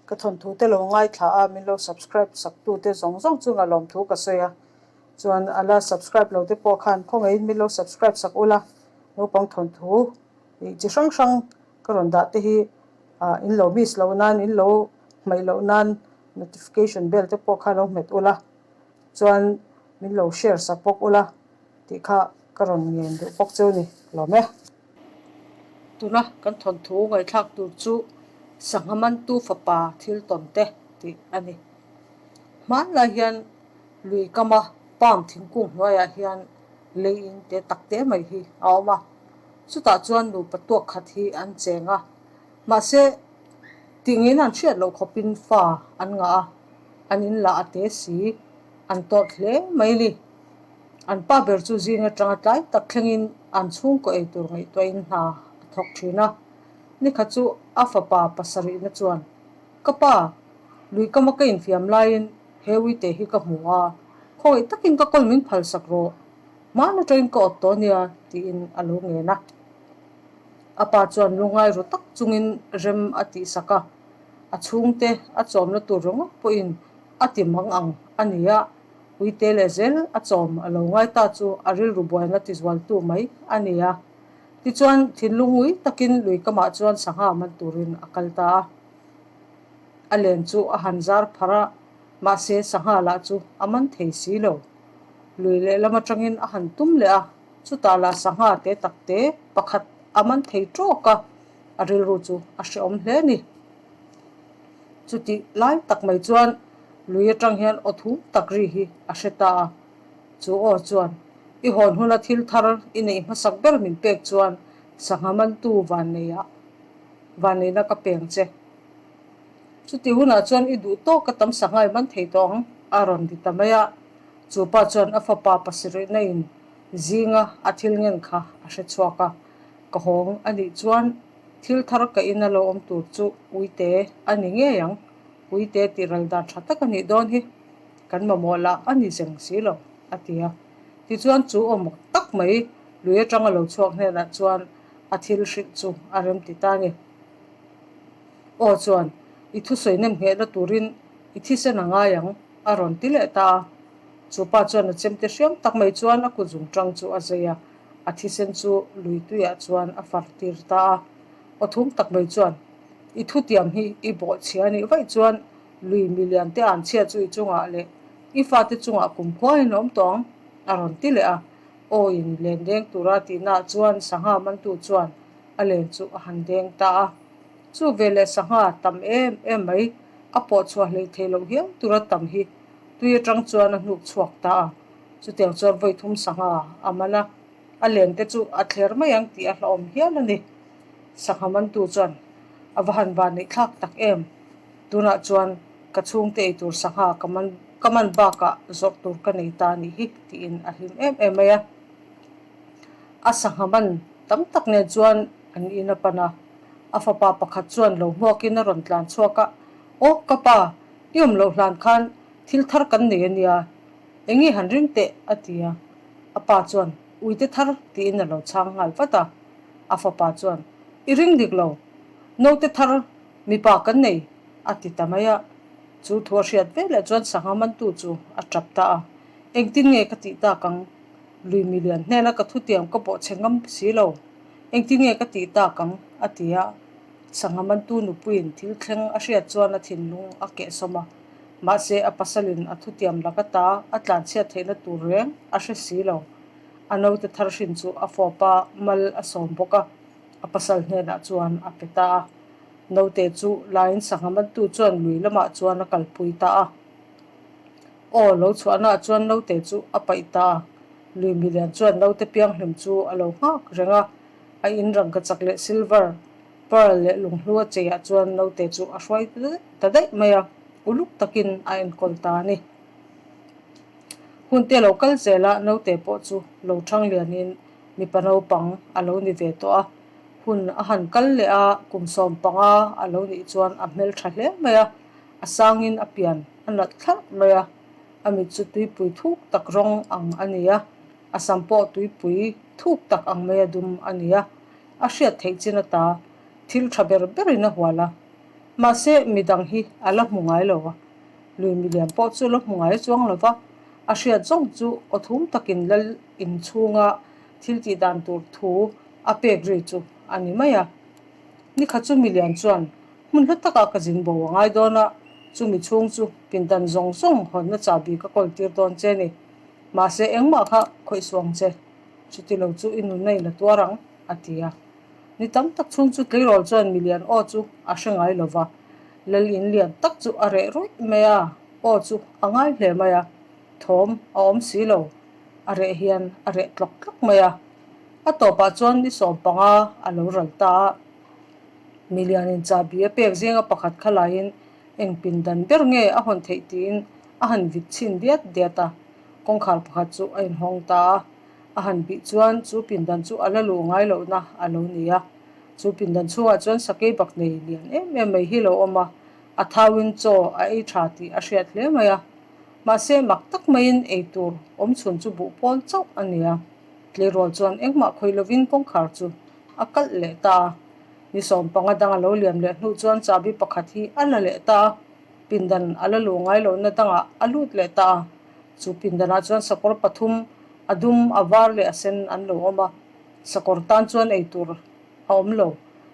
Ka thawnthu te lo ngaithla a, min lo subscribe sak tu te zawng zawng chunga lawmthu ka sawi a. Chuan a la subscribe lo te pawh khan khawngaihin min lo subscribe sak ula, naupang thawnthu ih chi hrang hrang ka rawn dah te hi ah in lo miss loh nan, in lo hmaih loh nan notification bell te pawh kha lo hmet ula, chuan min lo share sak bawk ula tih kha ka rawn ngen duh bawk cheu ni lawm e. Tuna kan thawnthu ngaihthlak tur chu Sangha mantu fapa thil tawn te tih a ni. Hmanlai hian lui kama palm thingkung hnuaiah hian lei in te tak te mai hi a awm a, chutah chuan nupa tuak khat hi an cheng a, mahse tingin an hriat loh khawpin fa an ngah a, an in lah a te si, an tawt hle mai ni. An pa ber chu zing atanga tlai tak thlengin an chhungkaw ei tur ngaihtuahin hna a thawk thin a. Nikhat chu a fapa pasarihna chuan, Ka pa, lui kama ka infiam laiin he uite hi ka hmu a, khawngaih takin ka kawl min phalsak rawh, hmaan atangin ka awt tawh nia, tiin a lo ngen a. A pa chuan lungngai ru tak chungin rem a tihsak a, a chhungte a chawmna tur ringawt pawhin a ti mang ang a ni a. Puite leh zel a chawm a lo ngai ta chu a rilru buaina tizualtu mai a ni a. Tichuan, thinlung ngui takin lui kamah chuan sangha man turin a kal ta a. A len chu a han zar pharh a, mahse sangha lah chu a man thei si lo. Lui lehlam atangin a han tum leh a, chutah lah sangha te tak te pakhat a man thei tawk a, a rilru chu a hrehawm hle a ni. Chutih lai tak mai chuan lui atang hian aw thum tak ri hi a hre ta a. Chu aw chuan, I hawn huna thil thar i neih hmasak ber min pek chuan sangha mantu vanneiah vanneihna ka peng che. Chutih hunah chuan i duh tawk ka tam sangha i man thei tawh ang, a rawn ti ta mai a. Chu pa chuan a fapa pasarihna in zinga a thil ngen kha a hre chhuak a. Ka hawng a nih chuan Thil thar ka in a lo awm tur chu Uite a ni ngei ang. Uite tih ral dan tha tak a nih dawn hi. Kan mamawh lah a ni zeng si lo, a ti a. Tichuan chu awm tak mai lui atanga lo chhuak hnenah chuan a thil hrilh chu a rem ti ta a ni. Aw chuan, I thusawi nem nghehna turin i thisen a ngai ang, a rawn ti leh ta a. Chu pa chuan a chemte hriam tak mai chuan a kut zungtang chu a zai a. A thisen chu lui tuiah chuan a far tir ta a. Aw thum tak mai chuan, I thutiam hi i bawhchhia anih vaih chuan lui milian te an chhia chu i chungah leh i fate chungah kumkhuain a awm tawh ang, a rawn ti leh a. Aw in len deng tura tihnaah chuan sangha mantu chuan a len chu a han deng ta a. Chu veleh sangha tam em em mai a pawh chhuah hleih theih loh hial tura tam hi tui atang chuan a hnuk chhuak ta a. Chutiang chuan vawi thum sangha a man a, a len te chu a thler mai ang tih a hlauhawm hial a ni. Sangha mantu chuan a va han van neih thlak tak em? Tunah chuan ka chhungte ei tur sangha ka man ka man bakah zawrh tur ka nei ta a nih hi tiin a hlim em em mai a. A sangha man tam tak nen chuan an in a pan a, a fapa pakhat chuan lo hmuakin a rawn tlan chhuak a, Aw ka pa, i awm loh hlan khan thil thar kan nei a nia, Enge han ring teh? a ti a. A pa chuan, Uite thar tiin a lo chhang nghal vat a. A fapa chuan, I ring dik lo. Naute thar mipa kan nei, a ti ta mai a. Chu thu a hriat veleh chuan sangha mantu chu a tap ta a. Engtin nge ka tih tak ang? Lui milian hnena ka thutiam ka bawhchhe ngam si lo. Engtin nge ka tih tak ang? a ti a. Sangha mantu nupuiin thil thleng a hriat chuan a thinlung a kehsawm a. Mahse, a pasalin a thutiam lak ata a tlanchhiat theihna tur reng a hre si lo. A naute thar hrin chu a fawp a, mal a sawm bawk a, a pasal hnenah chuan a pe ta a. Naute chu laiin sangha mantu chuan lui lamah chuan a kalpui ta a. Aw, lo chhuahnaah chuan naute chu a paih ta a. Lui milian chuan naute pianghlim chu a lo nghak reng a, a in rangkachak leh silver, Pearl leh lunghlu a cheiah chuan naute chu a hruai ta daih mai a, uluk takin a enkawl ta a ni. Hunte lo kal zel a, naute pawh chu lo thang lianin mipa naupang a lo ni ve tawh a. Hun a han kal leh a, kum 15 a lo nih chuan a hmeltha hle mai a, a sangin a pian a nalh thlarh mai a, a mit chu tuipui thuk tak rawng ang a ni a, a sam pawh tuipui thuk tak ang maia dum a ni a. A hriat theih chin ata thil tha ber berin a hual a. Mahse, midang hi a la hmu ngai lo a, lui milian pawh chu la hmu ngai chuang lo va, a hriat zawng chu aw thum takin lal in chhunga thil tih dan tur thu a pek ri chu a ni mai a. Nikhat chu milian chuan hmun hla takah ka zin bo a ngai dawn a, chumi chhung chu pindan zawng zawng hawnna chahbi ka kawl tir dawn che ni. Mahse, engmah kha khawih suang che, chuti lo chu i nunna in a tuar ang, a ti a. Ni tam tak chhung chu tleirawl chuan milian aw chu a hre ngai lo va, lal in lian tak chu a reh ruih mai a, aw chu a ngai hle mai a, thawm a awm si lo, a reh hian a reh tlawk tlawk mai a. A tawpah chuan ni 15 a lo ral ta a, milianin chahbi a pek zinga pakhat kha laiin eng pindan ber nge a hawn theih tiin a han vit chhin diat diat a, kawngkhar pakhat chu a inhawng ta a. A han bih chuan chu pindan chu a la luh ngai lohna a lo ni a. Chu pindan chhungah chuan sakei bak nei lian em em mai hi lo awm a, a thauin chaw a ei tha tih a hriat hle mai a. Mahse mak tak maiin ei tur awm chhun chu buh pawl chauh a ni a. Tleirawl chuan engmah khawih lovin kawngkhar chu a kalh leh ta a. Ni 15 dang a lo liam leh hnu chuan chahbi pakhat hi a la leh ta a, pindan a la luh ngai lohna dangah a lut leh ta a. Chu pindanah chuan sakawr pathum A dum, a var leh a sen an lo awm a, sakawr tan chuan ei tur a awm lo,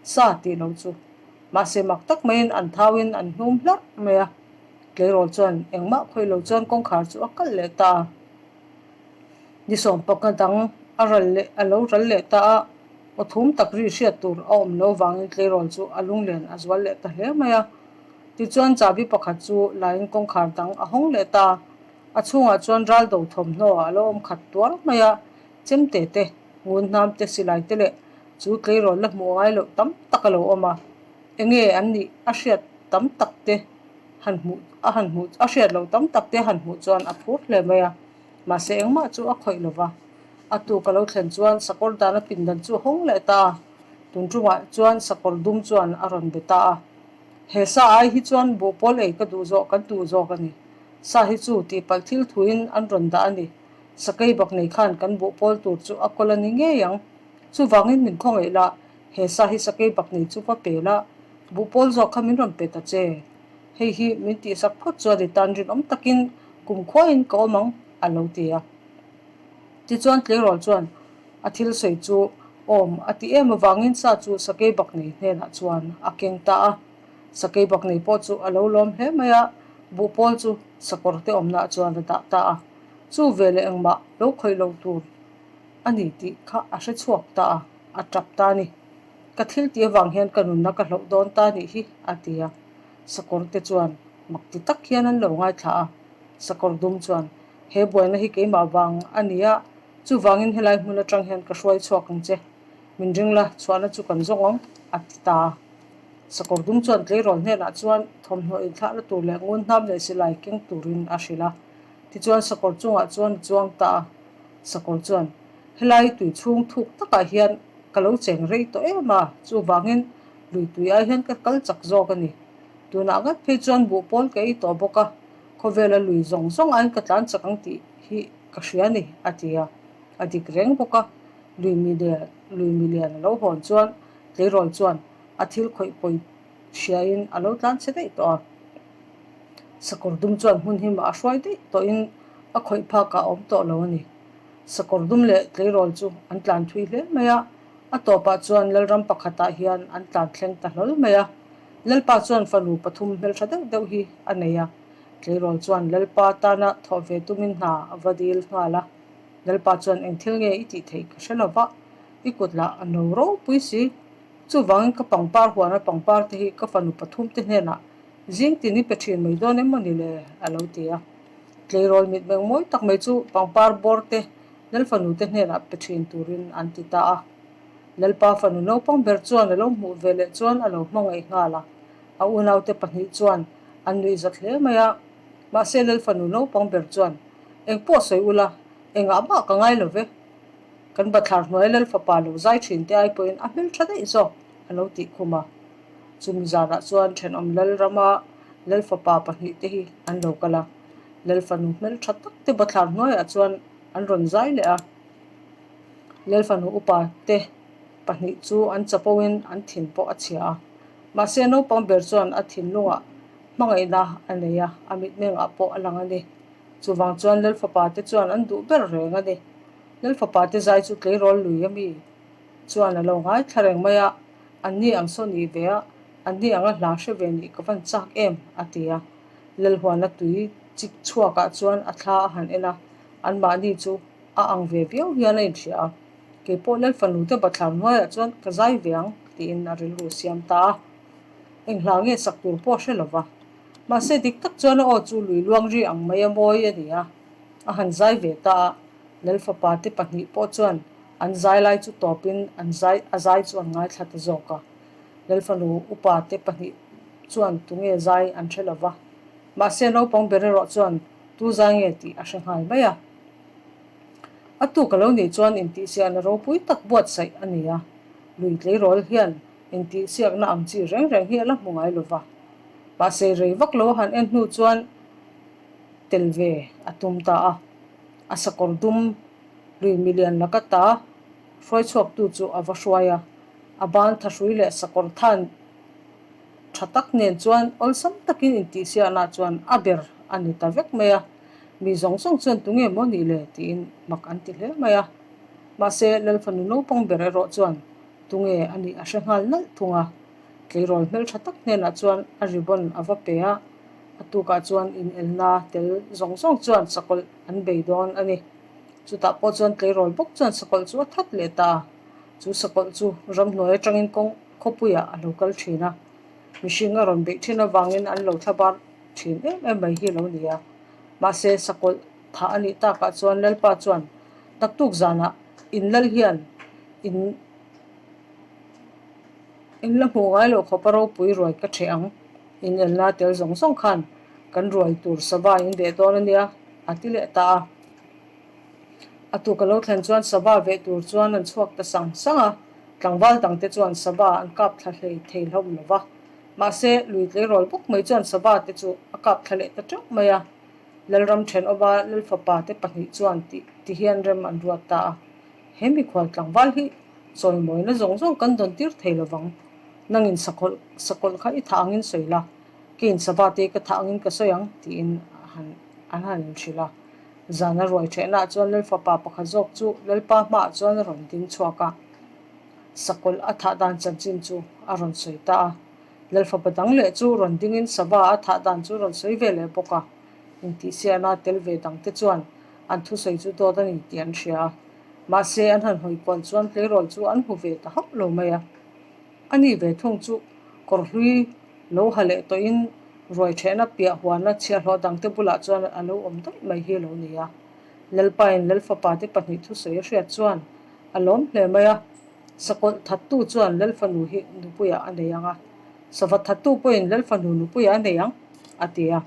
sa tih lo chu. Mahse mak tak maiin an thauin an hnum hlarh mai a, tleirawl chuan engmah khawih lo chuan kawngkhar chu a kalh leh ta a. Ni 15 dang a ral leh a lo ral leh ta a, aw thum tak ri hriat tur a awm lo vangin tleirawl chu a lunglen a zual leh ta hle mai a. Tichuan chahbi pakhat chu laiin kawngkhar dang a hawng leh ta a. A chhungah chuan ral do thawmhnaw a lo awm khat tuar mai a, chemte te, ngun hnam te, silai te leh chu tleirawl la hmuh ngai loh tam tak a lo awm a. Enge an nih a hriat tam tak te han hmuh a han hmuh a hriat loh tam tak te han hmuh chuan a phur hle mai a, mahse engmah chu a khawih lo va. A tuk a lo thlen chuan sakawr dana pindan chu a hawng leh ta a, tun ṭumah chuan sakawr dum chuan a rawn be ta a. He sa ai hi chuan buhpawl ei ka duh zawh kan duh zawk a ni. Sa hi chu tihpalh thil thuin an rawn dah a ni. Sakei bak nei khan kan buh pawl tur chu a kawl a ni ngei ang. Chuvangin min khawngaih la, he sa hi sakei bak nei chu va pe la, buh pawl zawk kha min rawn pe ta che. Hei hi min tihsak phawt chuan i tan rinawm takin kum khuain ka awm ang, a lo ti a. Tichuan tleirawl chuan a thil sawi chu awm a ti em avangin sa chu sakei bak nei hnenah chuan a keng ta a. Sakei bak nei pawh chu a lo lawm hle mai a, buhpawl chu sakawr te awmnaah chuan a dah ta a. Chu ve leh engmah lo khawih lo tur a ni tih kha a hre chhuak ta a, a tap ta a ni. Ka thil tih avang hian ka nunna ka hloh dawn ta nih hi, a ti a. Sakawr te chuan mak ti tak hian an lo ngaithla a. Sakawr dum chuan, He buaina hi keimah vang a ni a, chuvangin helai hmun atang hian ka hruai chhuak ang che. Min ring la, chhuahna chu kan zawng ang, a ti ta a. Sakawr dum chuan tleirawl hnenah chuan thawmhnaw inthlahna tur leh ngun hnam leh silai keng turin a hrilh a. Tichuan sakawr chungah chuan a chuang ta a. Sakawr chuan, Helai tui chhung thuk takah hian ka lo cheng rei tawh em a, chuvangin lui tui ai hian ka kal chak zawk a ni. Tunah ngat phei chuan buhpawl ka ei tawh bawk a, khawvela lui zawng zawng aiin ka tlan chak ang tih hi ka hria a ni, a ti a. A dik reng bawk a, lui milian a lo hawn chuan tleirawl chuan a thil khawih pawi hriain a lo tlan chhe daih tawh a. Sakawr dum chuan hmun himah a hruai daih tawhin a khawih phakah a awm tawh lo a ni. Sakawr dum leh tleirawl chu an tlan thui hle mai a, a tawpah chuan Lalram pakhatah hian an tlan thleng ta hlawl mai a. Lalpa chuan fanu pathum hmeltha deuh deuh hi a nei a, tleirawl chuan Lalpa tana thawh ve tumin hna a va dil nghal a. Lalpa chuan eng thil nge i tih theih ka hre lo va, i kut lah a no ropui si. Chuvangin ka pangpar huana pangpar te hi ka fanu pathum te hnenah zing tin i pe thin mai dawn em maw ni le? a lo ti a. Tleirawl mitmeng mawi tak mai chu pangpar bawr te Lal fanu te hnenah pe thin turin an ti ta a. Lalpa fanu naupang ber chuan a lo hmuh ve leh chuan a lo hmangaih nghal a. A unaute pahnih chuan an nuihzat hle mai a. Mahse Lal fanu naupang ber chuan, Engpawh sawi ula, engah mah ka ngai lo ve. Kan bathlar hnuai Lal fapa lo zai thin te ai pawhin a hmel tha daih zawk, a lo tih khum a. Chumi zanah chuan thenawm Lal rama Lal fapa pahnih te hi an lo kal a. Lal fanu hmel tha tak te bathlar hnuaiah chuan an rawn zai leh a. Lal fanu upa te pahnih chu an chapo in an thin pawh a chhia a. Mahse naupang ber chuan a thinlungah hmangaihna a nei a, a mitmengah pawh a lang a ni. Chuvang chuan Lalfapa te chuan an duh ber reng a ni. Lalfapa te zai chu tleirawl lui a mi chuan a lo ngaithla reng mai a, Anni ang saw nih ve a, anni anga hla hre ve nih ka van chak em? a ti a. Lalhuana tui chik chhuakah chuan a thla a han en a, anmahni chu a ang ve viau hian a inhria a. Kei pawh Lalfanu te bathlar hnuaiah chuan ka zai ve ang tiin a rilru siam ta a. Eng hla nge sak tur pawh a hre lo va. Mahse dik tak chuan a aw chu lui luang ri ang mai a mawi a ni a. A han zai ve ta a, Lalfapa te pahnih pawh chuan an zai lai chu tawpin an zai a zai chu an ngaithla ta zawk a. Lalfanu upa te pahnih chuan tunge zai an hre lo va. Mahse naupang ber erawh chuan tu zai nge tih a hre nghal mai a. A tuk a lo nih chuan intihsiakna ropui tak buatsaih a ni a, lui tleirawl hian intihsiakna ang chi reng reng hi a la hmu ngai lo va. Mahse rei vak lo a han en hnu chuan tel ve a tum ta a, a sakawr dum lui milian laka ta hruai chhuaktu chu a va hruai a, a ban thahrui leh sakawr than Tha tak nen chuan awlsam takin intihsiakna chuan a ber a ni ta vek mai a, mi zawng zawng chuan tunge maw nih le tiin mak an ti hle mai a. Mahse, Lalfanu naupang ber erawh chuan tunge a nih a hre nghal nalh thung a, tleirawl hmeltha tak hnenah chuan a ribbon a va pe a, a tukah chuan inelna tel zawng zawng chuan sakawlh an bei dawn a ni. Chutah pawh chuan tleirawl bawk chuan sakawlh chu a that leh ta a, chu sakawlh chu ramhnuai atangin kawng khawpuiah a lo kal thin a, mihring a rawn beih thin avangin an lo thla bar thin em em mai hi a lo ni a. Mahse, sakawlh thah a nih takah chuan Lalpa chuan naktuk zanah in lal hian in in la hmuh ngai loh khawpa ropui ruai ka ṭheh ang, inelna tel zawng zawng khan kan ruai tur sava in veh dawn a nia, a ti leh ta a. A tuk a lo thlen chuan sava veh tur chuan an chhuak ta sang sang a, tlangval dangte chuan sava an kap thla hlei thei hlawm lo va. Mahse, lui tleirawl bawk mai chuan sava te chu a kap thla leh ta teuh mai a. Lalram thenawma Lalfapa te pahnih chuan ti ti hian rem an ruat ta a, He mikhual tlangval hi chawimawina zawng zawng kan dawn tir thei lo vang. Nangin sakawlh sakawlh kha i thah angin sawi la, keiin sava te ka thah angin ka sawi ang, tiin an han inhrilh a. Zana ruai ṭhehnah chuan Lalfapa pakhat zawk chu Lalpa hmaah chuan a rawn ding chhuak a, sakawlh a thah dan chanchin chu a rawn sawi ta a. Lalfapa dang leh chu rawn dingin sava a thah dan chu rawn sawi ve leh bawk a. Intihsiahna tel ve dangte chuan an thusawi chu dawt a ni tih an hria a, mahse an han hawi kual chuan tleirawl chu an hmu ve ta hauh lo mai a. A ni ve thung chu kawr hlui lo ha leh tawhin ruai ṭhehna piah huana chhiahhlawh dangte bulah chuan a lo awm daih mai hi a lo ni a. Lalpain Lalfapa te pahnih thusawi a hriat chuan a lawm hle mai a, sakawlh thattu chuan Lalfanu hi nupuiah a nei ang a, sava thattu pawhin Lalfanu nupuiah a nei ang, a ti a.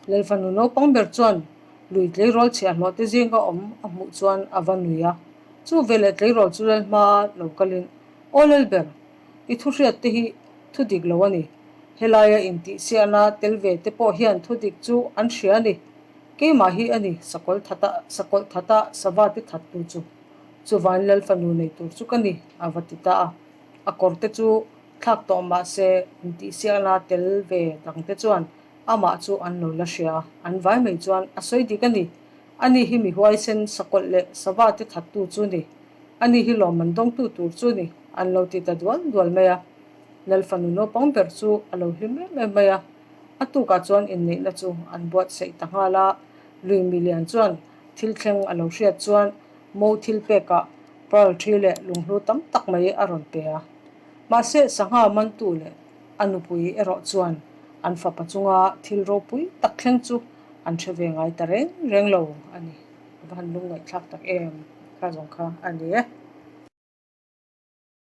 Lalfanu naupang ber chuan lui tleirawl chhiahhlawh te zinga awm a hmuh chuan a va nui a, chu veleh tleirawl chu Lalhma lo kalin, Aw Lalber, I thu hriat te hi thu dik lo a ni. Helaia intihsiahna tel ve te pawh hian thu dik chu an hria a ni. Keimah hi a ni sakawlh thata sakawlh thata sava te thattu chu. Chuvain Lal fanu nei tur chu ka ni, a va ti ta a. A kawr te chu thlak tawh mah se intihsiahna tel ve dang te chuan amah chu an lo la hria. An vai mai chuan a sawi dik a ni. Ani hi mi huaisen sakawlh leh sava te thattu chu ni. Ani hi lawmman dawngtu tur chu ni, an lo ti ta dual dual mai a. Lalfanu naupang ber chu a lo hlim em em mai a. A tukah chuan inneihna chu an buatsaih ta nghal a. Lui milian chuan thil thleng a lo hriat chuan mo thil pekah pearl thi leh lunghlu tam tak mai a rawn pe a. Mahse, sangha mantu leh a nupui erawh chuan an fapa chunga thil ropui tak thleng chu an hre ve ngai ta reng reng lo a ni. A va han lung ngaihthlak tak em kha zawng kha a ni e.